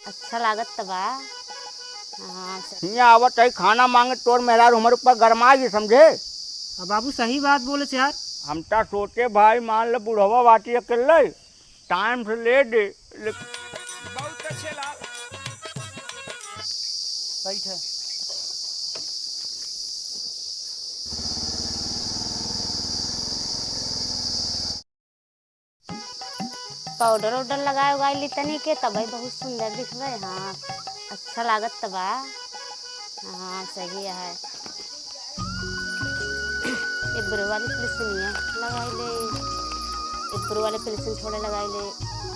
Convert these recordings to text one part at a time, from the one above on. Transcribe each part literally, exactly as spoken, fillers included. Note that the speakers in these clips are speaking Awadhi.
अच्छा लागत त बा। हाँ, स- हियाँ आवत है खाना माँगे, तोर मेहरारू हमरे ऊपर गरमाई, समझे? अब बाबू सही बात बोले से यार। हम ता सोचे भाई, मान ले बुढ़वा बाटी अकेले, टाइम से ले दे, ले- बहुत अच्छे लाल। बैठ है। पाउडर उडर लगाए उगाए ली तनी के, तबे बहुत सुंदर दिखबे। हाँ, अच्छा लागत त बा। हाँ, सही है। एब्रो वाली पेंसिलिया लगाई ले, एब्रो वाली पेंसिल थोड़े लगाई ले।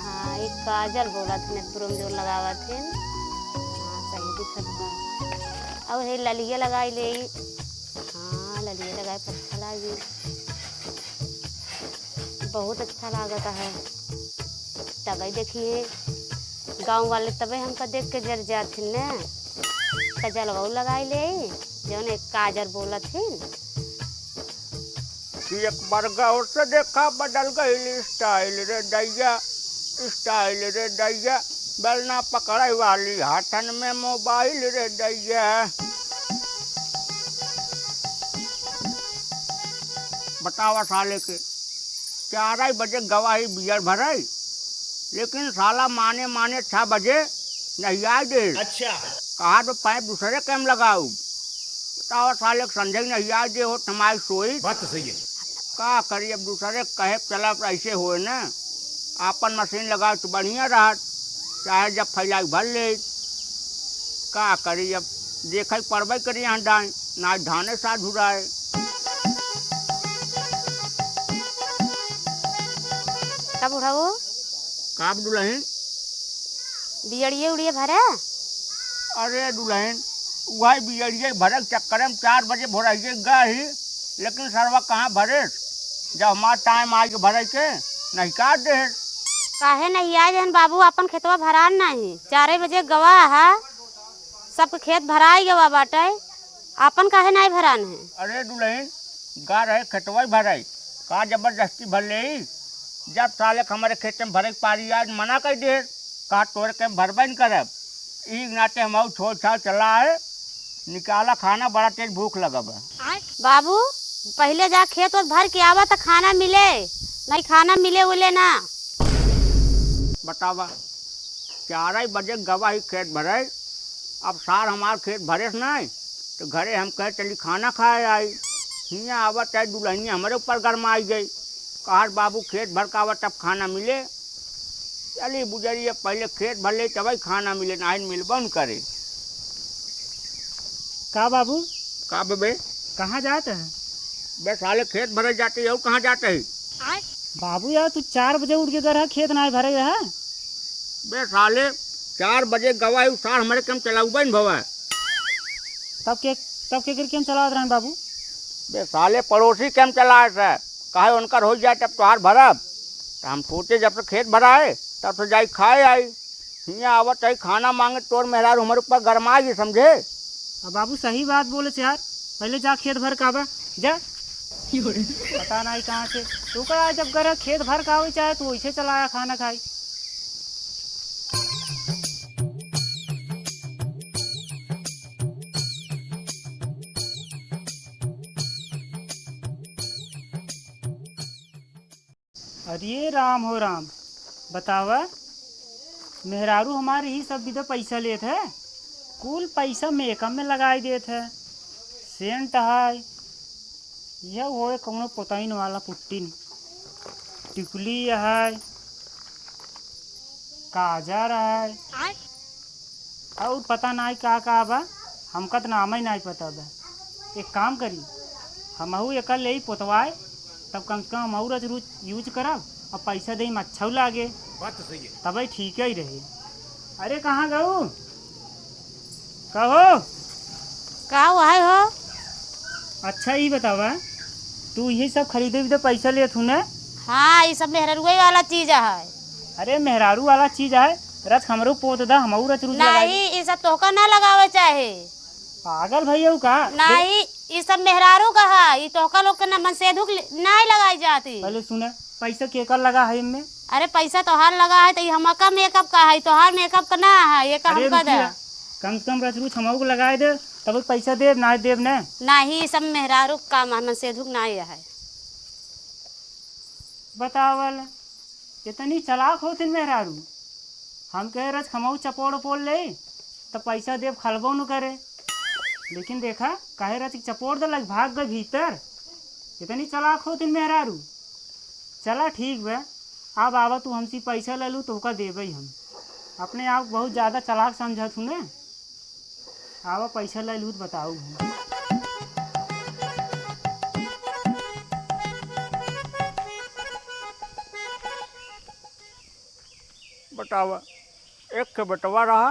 हाँ, एक काजल बोला थे, एब्रो में जो लगावा थे। हाँ, सही दिखत बा। और हे ललिया लगाई ले। हाँ, ललिया लगाए पर अच्छा लागी। बहुत अच्छा लागत है। तबे देखिए, गाँव वाले तबे हमका देख के जर जाथिन न। कजलवा लगाई ले, जौन एक काजर बोलत हिन। कि एक बार गौर से देखा, बदल गइल स्टाइल रे दैया, स्टाइल रे दैया, बेलना पकड़े वाली हाथन में मोबाइल रे दैया। बतावा साले के, चार ही बजे गवा ही बियर भराई, लेकिन साला माने माने छह बजे नहियाइ दे। अच्छा। कहा तो पाइप दूसरे के हम लगाऊ। बतावा साले के संझे नहियाइ दे होत हमारी सोई। बात तो सही है। का करी, अब दूसरे के कहे चला, अब ऐसे होए ना, आपन मशीन लगाओ तो बढ़िया रहत, चाहे जब फैलाई भर ले। का करी, अब देखे पड़बे करी यहाँ डाइन, ना धाने साधु रहे। का बुढ़ऊ? का दुलहिन? बियड़िए उड़िए भरे? अरे दुलहिन, वही बियड़िए भरे के चक्कर में चार बजे भोरइए गए ही, लेकिन सरवा कहाँ भरे? जब हमार टाइम आई के भरे के, नहीं काट दे। काहे नहीं आए जहन बाबू, अपन खेतवा भरान नहीं, चारे बजे गवा है, सबके खेत भराई गवा बाटे, आपन काहे नाई भरान है? अरे दुलहिन, गा रहे खेतवा ही भराई, का जबरदस्ती भर ले? जब साले के हमारे खेत में भरे के पारी आज मना कर दे, कहा तोरे के हम भरबे न करब। ई नाते हम छोड़ छाड़ चला है, निकाला खाना, बड़ा तेज भूख लगब है। बाबू, पहिले जा खेत ओत भर के आवा त खाना मिले, नहीं खाना मिले उले ना। बतावा, चार ही बजे गवा ही खेत भरे, अब सार हमार खेत भरेस नाई, तो घरे हम कहे चली खाना खाए आई। हियाँ आवत है दुलहिनिया हमरे ऊपर गरमाई गई, कहत बाबू खेत भर का आवत तब खाना मिले। चली बुजरिया पहिले खेत भर ले तबही खाना मिले, नाहीं मिलबो न करे। का बाबू? का बे? कहाँ जात है? बे साले खेत भरे जाते ही, और कहाँ जाते ही? बाबू यार, तू चार बजे उठ के गए रहा, खेत नाहीं भरे रहा। बे साले, चार बजे गवा ही, सार हमरे के हम चलाउबे न भवा। तब के, तब के करके हम चलावत रहन बाबू? बे साले, पड़ोसी के हम चलाए से, काहे उनकर हो जाए तब तोहार भरब। त हम सोचे जब से खेत भराए, तब से जाई खाए आई। हियाँ आवत है खाना माँगे, तोर मेहरारू हमरे ऊपर गरमाई गई, समझे? अब बाबू सही बात बोले से यार, पहिले जा खेत भर का बा, जा। पता नहीं कहाँ से, तू का जब घर खेत भर का हो, चाहे तू वैसे चलाया खाना खाई। अरे राम हो राम, बतावा, मेहरारू हमारे ही सब बिदा पैसा लेत है, कुल पैसा मेकअप में लगाई देत है। सेंट है, यह होए कौनो पोतइन वाला पुट्टिन, टिकुली है, काजर है, आय। और पता नाई का का बा, हमका त नाम ही नाई पता बा। एक काम करी, हमहू एकर लेई पोतवाए, तब कम से कम हमहू रच रूच यूज करब और पैसा देई में अच्छा लागे। बात तो सही है। तबे ठीक ही रहे। अरे कहाँ गऊ? कहो। का हुआ है हो? अच्छा ई बतावा, तू यही सब खरीदे भी तो पैसा लेत हूँ ना? हाँ, ई सब मेहरारुए वाला चीज है। अरे मेहरारू वाला चीज है, रच हमरो पोत दा, हमहू रच रूच लगाई। नहीं, ई सब तोहका ना लगावे चाहे। पागल भैया का? नहीं, ई सब मेहरारू का है, ई तोहका लोग के ना मन से दुख ले-, नहीं लगाई जाती। पहले सुने, पैसा केकर लगा है इनमें? अरे, पैसा तोहार लगा है, तो ई हमका मेकअप का है, तोहार मेकअप का ना है, ये का अरे हमका दे। रुकिया, कम से कम रच रुच हमहू को लगाए दे, तब पैसा देब, ना देब ने। नाही, ई सब मेहरारू का काम है, नसेधू का ना ये है। बतावल, इतनी चालाक होतिन मेहरारू। हम कहे रच हमहू चपोड़ ओपोड़ ले, तब पैसा देब, खलबो न करे। लेकिन देखा, काहे रच चपोड़ देलक, भाग गए भीतर। इतनी चालाक होतिन मेहरारू। चला ठीक बा, अब आवा तू हमसे पैसा ले लू, तोहका देबे हम। अपने आप बहुत ज्यादा चालाक समझत हूँ ना। आवा पैसा ले लू तो बताऊ हम। बतावा, एक ठे बेटवा रहा,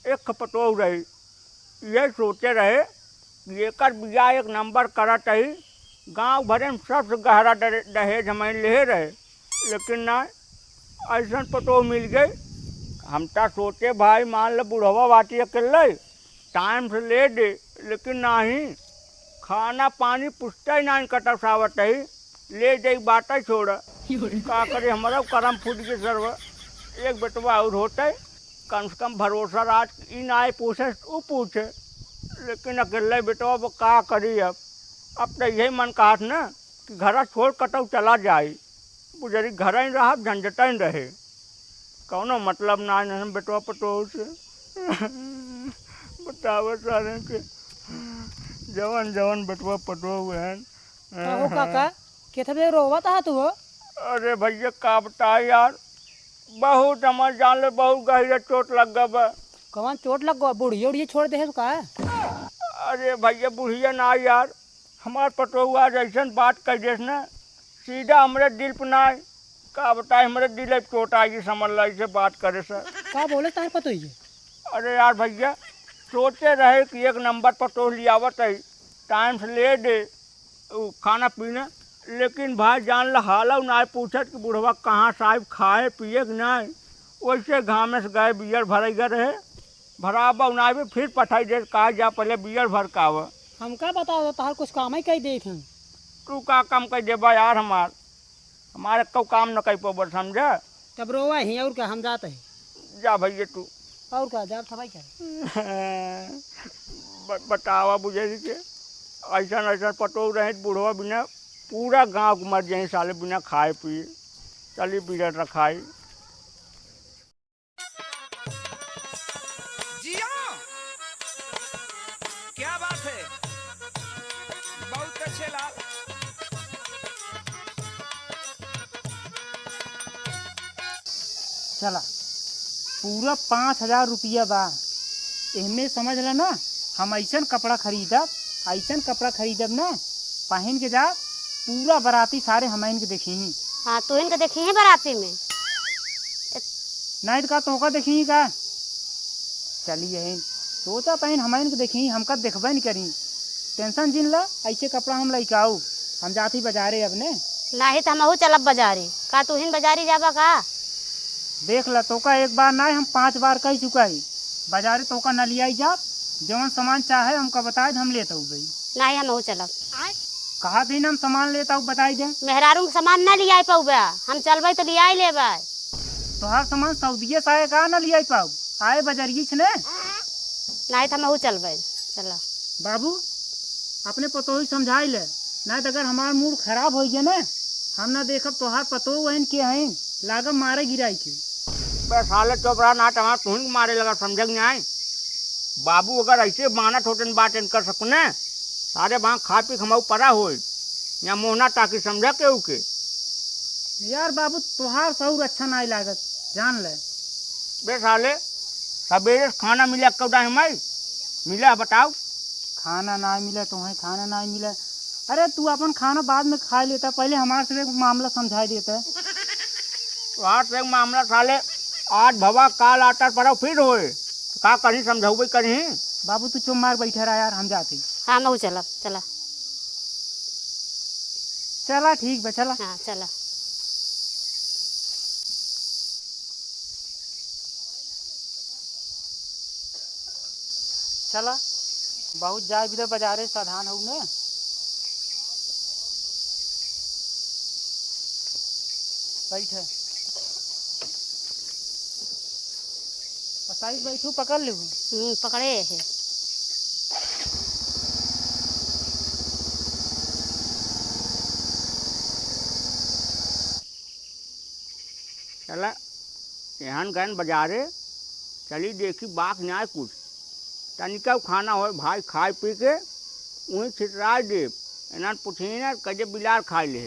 एक ठे पतोह रही। ये सोचे रहे कि एकर बियाह एक नंबर करत ही, गाँव भरे में सबसे गहरा दहे-, दहेज हमइन लेहे रहे, लेकिन ना, ऐसन पतोह मिल गई। हम ता सोचे भाई, मान ल बुढ़वा बाटी अकेले, टाइम से ले दे, लेकिन नाही, खाना पानी पूछते ही नाही, कटसावत ही, ले जाई बाटे छोड़। का करे, हमारा करम फूट गए सरवा। एक बेटवा और होते, कम से कम भरोसा राज ई नाही पूछे, ऊ पूछे, लेकिन अकेले बेटवा अब का करी। अब, अब तो यही मन कहत ना कि घरा छोड़ कतौ चला जाई, बुजरी घर ही रहब, झंझट ही रहे, कौनो मतलब ना है बेटवा पतोह से। बतावा सारे के, जवन जवन बेटवा पतोह हुए हैं। कहो काका, केथबे रोवत हा तू हो? अरे भैया, का बताई यार, बहुत हमार जान ले, बहुत गहिरा चोट लग गवा बा। कौन चोट लग गवा? बुढ़िया उढ़िया छोड़ देहे का? अरे भैया, बुढ़िया ना यार, हमार पतोहुआ जैसन बात कह देस ना, सीधा हमरे दिल पे ना आए। का बताए, हमरे दिल पे चोट आई, समझ ला, ऐसे बात करे से। का बोले तार पतोहिए? अरे यार भैया, सोचे रहे कि एक नंबर पतोह लियावत है, टाइम से ले दे, उ, खाना पीना, लेकिन भाई जान ला, हालौ ना पूछत कि बुढ़वा कहाँ से आइब, खाए पिए कि नहीं। वैसे घामे से गए, बियर भरे गए रहे, भराबा उनाबे फिर पठाई दे, कहा जा पहले बियर भर का आवा। हमका बताओ, तोहार कुछ काम ही कही देत हन। तू का काम कही देबा यार हमार? हमार एक्को काम न कही पबस, समझा? तब रोवा ही, और का, हम जात ही। जा भैया तू। और का, जात हवाई का? ब-, बतावा बुझे के, ऐसन ऐसन पतोह रहे बुढ़वा बिना, पूरा गाँव के मर जाए साले बिना खाए पिए। चली बियर रखाई। जिया, क्या बात है, बहुत अच्छे लाल। चला, पूरा पाँच हजार रुपया बा, एहमे समझ ला ना, हम ऐसन कपड़ा खरीदब, ऐसन कपड़ा खरीदब ना, पहिन के जा, पूरा बराती सारे हमइन के देखी। हाँ, तोहिन के देखी है बराती में। नहीं तो का तोहका देखी का? चली यही, सोचा तहिन हमइन के देखी, हमका देखबे नहीं करी। टेंशन जिन ला, ऐसे कपड़ा हम लइके आऊ, हम जाती बाजारे अब ने। नहीं तो हमहू चलब बाजारे। का तोहिन बाजारे जाबा का? देख ला, तोका एक बार नहीं, हम पाँच बार कह चुका ही, बाजारे तोका न लियाई जाब, जवन सामान चाहे हमका बताए, हम लेत अउबे। नहीं, हमहू चलब। कहा दिन हम सामान लेत अउब बताई दे। मेहरारू के सामान न लियाई पउबे, हम चलबे तो लियाई लेबे। तोहार सामान सऊदिये से आए का न लियाई पाउब? आए बजरिये से ने? नहीं तो हमहू चलबे, चला। बाबू, अपने पतोही समझाई ले, नहीं तो अगर हमार मूड खराब होइ गया ना, हम ना देखब तोहार पतोह हइन के हइन, लागब मारे गिराई के। बे साले चुप रहा, ना तो हमार तुहिन के मारे लगा, समझे कि नहीं? बाबू अगर ऐसे मानत होतन बात इनकर सकुने, सारे भाग खा पी के हमऊ परा होई, या मोहना ताकि समझा केहू के। यार बाबू, तोहार सहूर अच्छा नाई लागत, जान ले। बे साले, सबेरे से खाना मिला कौदा है माई? मिला बताओ। खाना ना मिला, तोहें खाना ना मिला। अरे, तू अपन खाना बाद में खा लेता, पहले हमार से एक मामला समझाई देता। तोहार से एक मामला साले, आज भवा काल आतर परव फिर होए, का करी, समझौबे करी। बाबू, तू चुप मार बैठा रहा यार, हम जाते। हाँ, हमहू चलब, चला। चला, ठीक बा, चला। हाँ, चला। चला, बहुत जाए भी तो बाजारे साधान हो ने। बैठे। भाई बैठू, पकड़ लेहू। हम्म, पकड़े है। चला, एहन गन बजारे, चली देखी बाक न्याय कुछ। तनिका खाना होए भाई, खाए पी के उहीं छितराए देब। एनन पुछिन कजे बिलार खाए ले।